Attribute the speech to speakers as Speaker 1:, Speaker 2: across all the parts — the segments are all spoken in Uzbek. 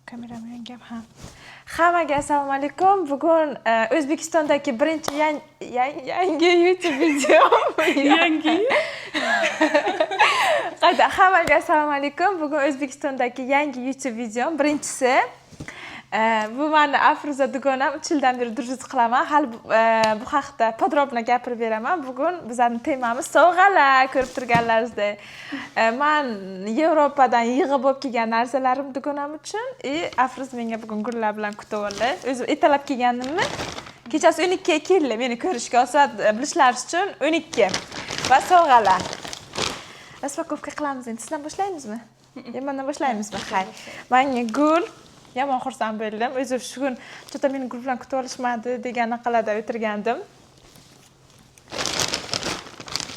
Speaker 1: Kameram yongan, ha. Hammaga assalomu alaykum. Bugun O'zbekistondagi birinchi yangi YouTube videom.
Speaker 2: Yangi.
Speaker 1: Qayta, hammaga assalomu alaykum. Bugun O'zbekistondagi yangi YouTube videom birinchisi. Bu mani Afruza dugonam, 3 yildan beri дружить qilaman. Hali bu haqda подробно gapirib beraman. Bugun bizning temamiz sovg'alar, ko'rib turganlaringizdek. Man Yevropadan yig'ib olib kelgan narsalarim dugonam uchun и Afruz menga bugun gullar bilan kutib oldi. O'zi ertalab kelganimni kechasi 12 ga keldi meni ko'rishga, soat bilishlari uchun 12 va sovg'alar. Распаковка qilamiz endi. Sizdan boshlaymizmi? Yo, mandan boshlaymizmi? Hay. Manga gul, yomon xursand bo'ldim. O'zi shu kun что-то meni gul bilan kutib olishmadi degan aqalada o'tirgandim.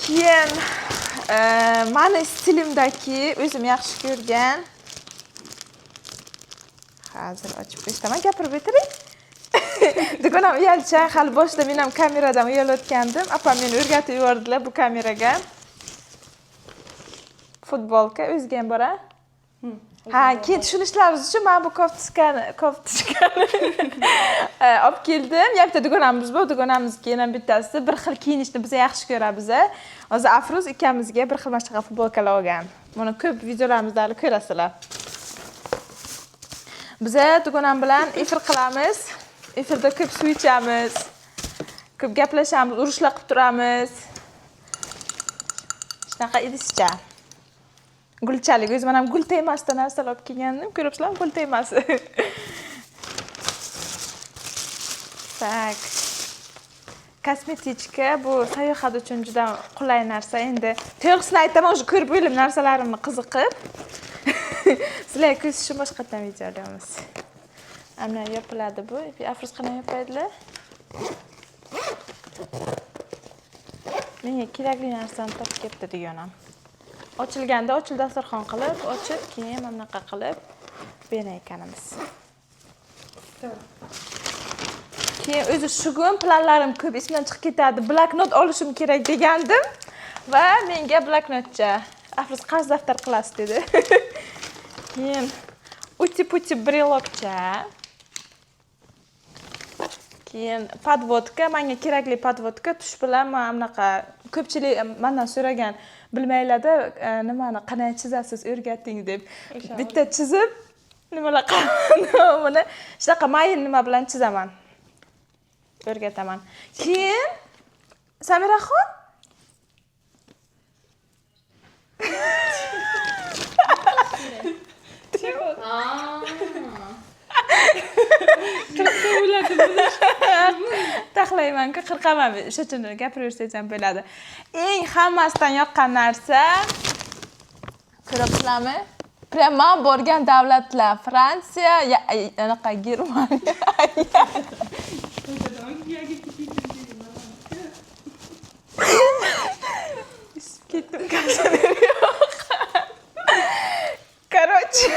Speaker 1: Keyin mani stilimdagi o'zim yaxshi ko'rgan, hozir ochib ko'rsataman, gapirib o'tiring. Dugonam uyalchan, hali boshida men ham kameradan uyalayotgandim. Opam meni o'rgatib yubordilar bu kameraga. Futbolka o'ziga ham bor a? Ha, keyin tushunishlaringiz uchun man bu кофточка ni olib keldim. Yana bitta dugonamiz bor, dugonamizga yana bittasi, bir xil kiyinishni biz yaxshi ko'ramiz. Hozir Afruz ikkamizga bir xil mana shunaqa futbolkalar olgan. Buni ko'p videolarimizda hali ko'rasizlar. Biza dugonam bilan efir qilamiz. Efirda ko'p suv ichamiz. Ko'p gaplashamiz, urushlar qilib turamiz. Shunaqa idishcha. Gulchalik. O'zim ham gul temasida narsalar olib kelgandim. Ko'ryapsizlarmi, gul temasi. Так. Косметичка, bu sayohat uchun juda qulay narsa. Endi to'g'risini aytaman, уже ko'rib o'lim narsalarimni qiziqib. Sizlarga ko'z uchun boshqatdan video olamiz. Ana yopiladi bu. Afruz qanday yopadilar? Menga kerakli narsani topib ketdi deganam. Ochilganda ochil dasturxon qilib, ochib, keyin mana bunaqa qilib bergan ekanimiz. Keyin o'zi shu kun planlarim ko'p esimdan chiqib ketadi. Bloknot olishim kerak degandim va menga bloknotcha Afruz qarz daftar qilasiz dedi. Keyin uti-puti brelokcha. Keyin подводка, menga kerakli подводка, tush bilan men bunaqa ko'pchilik mendan so'ragan, bilmaylarda, nimani qanday chizasiz, o'rgating deb. Bitta chizib nimalar qilaman, buni shunaqa mayin nima bilan chizaman. O'rgataman. Keyin Samiraxon
Speaker 2: Qirqsa bo'ladi buni.
Speaker 1: Taxlayman-ku, qirqaman. O'sha uchun gapiraversangiz ham bo'ladi. Eng hammasidan yoqqan narsa, ko'ryapsizlarmi? Prям man borgan davlatlar: Fransiya, anaqa Germaniya. Ketdim, короче,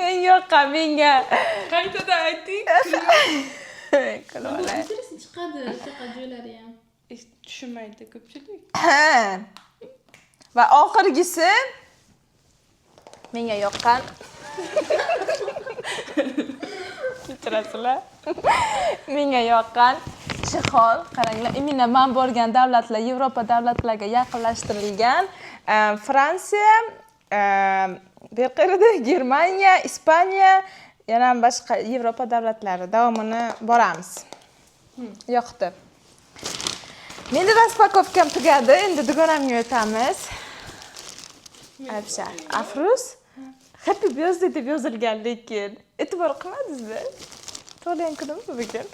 Speaker 1: eng yoqqan menga.
Speaker 2: Qaytadan ayting.
Speaker 1: Kulib olay.
Speaker 3: Интересно chiqadi shunaqa joylari ham.
Speaker 2: Tushunmaydi ko'pchilik.
Speaker 1: Ha. Va oxirgisi menga yoqqan. Kechirasizlar. Menga yoqqan chexol, qaranglar, именно man borgan davlatlar, Yevropa davlatlariga yaqinlashtirilgan. Fransiya, bu yer qayerda? Germaniya, Ispaniya, yana boshqa Yevropa davlatlari. Davomini boramiz. Yoqdi. Menda распаковка m tugadi. Endi dugonamga o'tamiz. Aytsa, Afruz, Happy birthday deb yozilgan, lekin e'tibor qilmadingizmi? Tug'ilgan kunimmi bugun?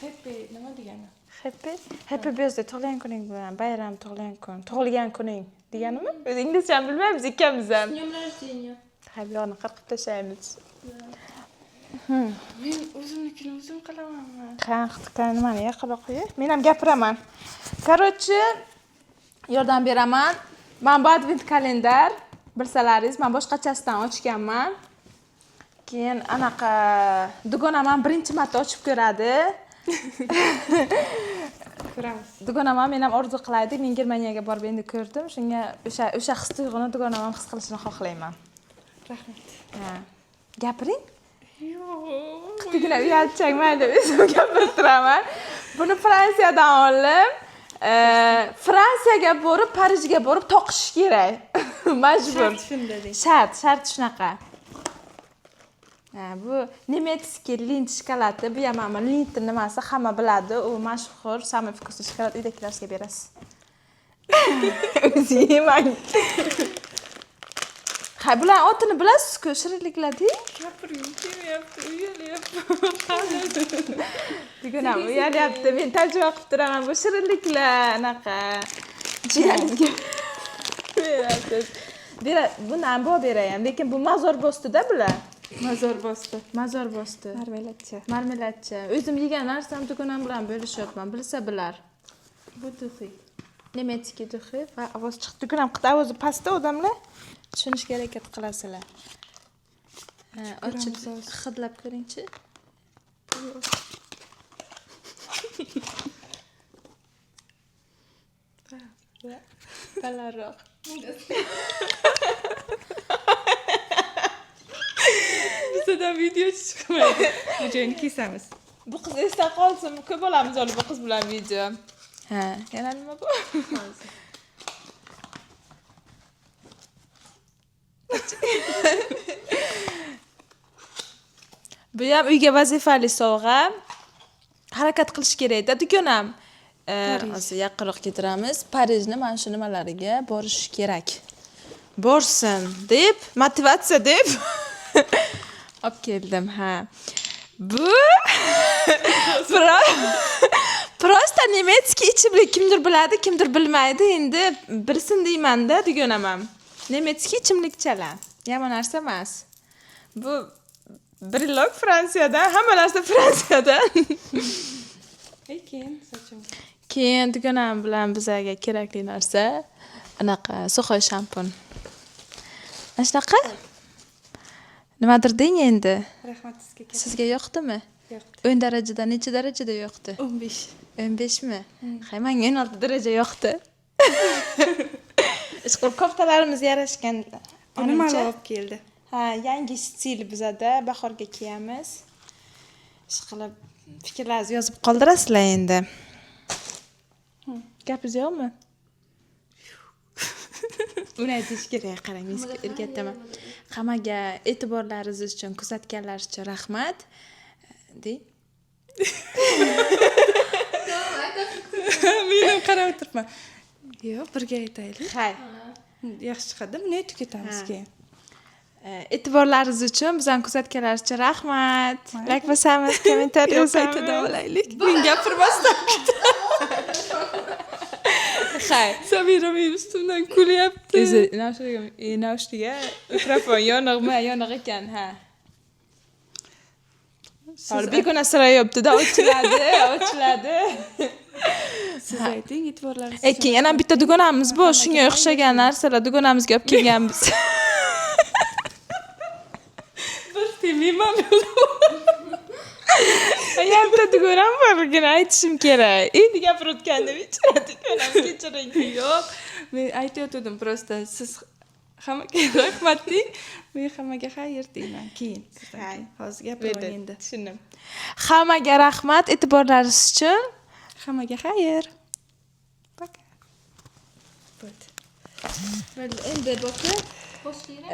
Speaker 2: Happy nima degani?
Speaker 1: Happy, happy birthday, tug'ilgan kuning bilan, bayram, tug'ilgan kun, tug'ilgan kuning deganimi? O'zi inglizchani bilmaymiz ikkamiz ham.
Speaker 3: С днем рождения.
Speaker 1: Ha, bu yoqni qirqib tashlaymiz.
Speaker 2: Men o'zimnikini o'zim qilamanmi?
Speaker 1: Ha, nimani yaqinroq qo'y. Men ham gapiraman. Короче, yordam beraman. Men bu advent kalendar, bilsalaringiz, men boshqachasidan ochganman. Keyin anaqa dugonam ham birinchi marta ochib ko'radi.
Speaker 2: Ko'ramiz.
Speaker 1: Dugonam ham, men ham orzu qilaydik. Men Germaniyaga borib endi ko'rdim. Shunga o'sha his tuyg'uni dugonam ham his qilishini xohlayman.
Speaker 2: Rahmat.
Speaker 1: Ha. Gapiring.
Speaker 2: Yo'q.
Speaker 1: Qizgina uyalchang, mayli, o'zim gapirib turaman. Buni Fransiyadan oldim. Fransiyaga borib, Parijga borib toqish kerak. Majbur.
Speaker 2: Shart shunda deng.
Speaker 1: Shart, shart shunaqa. Ha, bu немецкий Lindt shokoladi. Bu ham mana Lindtni nimasi hamma biladi. U mashhur, самый вкусный shokolad, uydagilarga berasiz. O'zi yemang. Ha, bularni otini bilasiz-ku, shirinliklar-da.
Speaker 2: Gapirgim kelmayapti, uyalyapman.
Speaker 1: Bugun ham uyalyapti. Men tarjima qilib turaman. Bu shirinliklar anaqa. Jiyanizga berasiz. Bera, buni ham bu berayam, lekin bu mozor bosdi-da bular.
Speaker 2: Mozor bosdi.
Speaker 1: Mozor bosdi.
Speaker 2: Marmeladcha.
Speaker 1: Marmeladcha. O'zim yegan narsam dugonam bilan bo'lishyapman. Bilsa bilar.
Speaker 2: Bu духи.
Speaker 1: Немецкий духи va ovoz chiqdi. Dugonam qildi, ovozi pastda, odamlar tushunishga harakat qilasizlar. Ha, ochib
Speaker 2: Ko'ramiz hozir.
Speaker 1: Hidlab ko'ringchi. Balandroq.
Speaker 2: Bizdan video chiqmaydi. Bu joyini kesamiz.
Speaker 1: Bu qiz esda qolsin, ko'p olamiz hali bu qiz bilan video. Ha, yana nima bu? Bu ham uyga vazifali sovg'a. Harakat qilish kerak-da, dugonam.
Speaker 2: Parij.
Speaker 1: Hozir yaqinroq keltiramiz. Parijni mana shu nimalariga borish kerak. Borsin deb, motivatsiya deb olib keldim, ha. Bu просто немецкий ichimlik, kimdir biladi, kimdir bilmaydi, endi bilsin deyman-da, dugonam ham. Немецкий ichimlikchalar. Yomon narsa emas. Bu brilok Fransiyadan, hamma narsa Fransiyadan.
Speaker 2: Keyin sochim.
Speaker 1: Keyin dugonam bilan bizlarga kerakli narsa anaqa suxoy shampun. Mana shunaqa? Nimadir deng endi.
Speaker 2: Rahmat sizga katta.
Speaker 1: Sizga yoqdimi?
Speaker 2: Yoqdi.
Speaker 1: 10 darajada necha darajada yoqdi?
Speaker 2: 15.
Speaker 1: 15mi? Hay, menga 16 daraja yoqdi. Ishqilib koftalarimiz yarashgan.
Speaker 2: Buni
Speaker 1: Ancha.
Speaker 2: Malo olib keldi.
Speaker 1: Ha, yangi stil bizada, bahorga kiyamiz. Ishqilib fikrlaringizni yozib qoldirasizlar endi. Gapingiz yo'qmi? Uni aytish kerak, qarang, men sizga o'rgataman. Hammaga e'tiborlaringiz uchun, kuzatganlaringiz uchun rahmat. Deng.
Speaker 2: Men ham qarab o'tiribman. Yo'q, birga aytaylik.
Speaker 1: Hay.
Speaker 2: Yaxshi chiqadi, buni tugatamiz keyin.
Speaker 1: E'tiborlaringiz uchun, bizani kuzatganlaringiz uchun rahmat.
Speaker 2: Mayli.
Speaker 1: Like bosamiz, kommentariy
Speaker 2: Yo'q,
Speaker 1: yozamiz.
Speaker 2: qaytadan olaylik. Men gapirmasdan
Speaker 1: Hay.
Speaker 2: Samira mening ustimdan kulyapti.
Speaker 1: O'zi naushniga mikrofon yoniqmi? Yoniq ekan, ha.
Speaker 2: Siz
Speaker 1: Hozir begona sirayapti-da, ochiladi, ochiladi.
Speaker 2: Siz ayting, e'tiborlaringiz uchun.
Speaker 1: Keyin yana bitta dugonamiz bor, shunga o'xshagan narsalar dugonamizga olib kelganmiz.
Speaker 2: Bir demayman.
Speaker 1: Yana bitta dugonam borligini aytishim kerak. Endi gapirayotgandim, bechora dugonam, kechiring.
Speaker 2: Yo'q, men aytayotgandim, просто siz hammaga rahmat deng, men hammaga xayr deyman keyin.
Speaker 1: Hay.
Speaker 2: Hozir gapiraman endi.
Speaker 1: Tushundim. Hammaga rahmat e'tiborlaringiz uchun.
Speaker 2: Hammaga xayr. Пока. Bo'ldi.
Speaker 1: Bo'ldi, endi boku.
Speaker 3: Boshlaylik.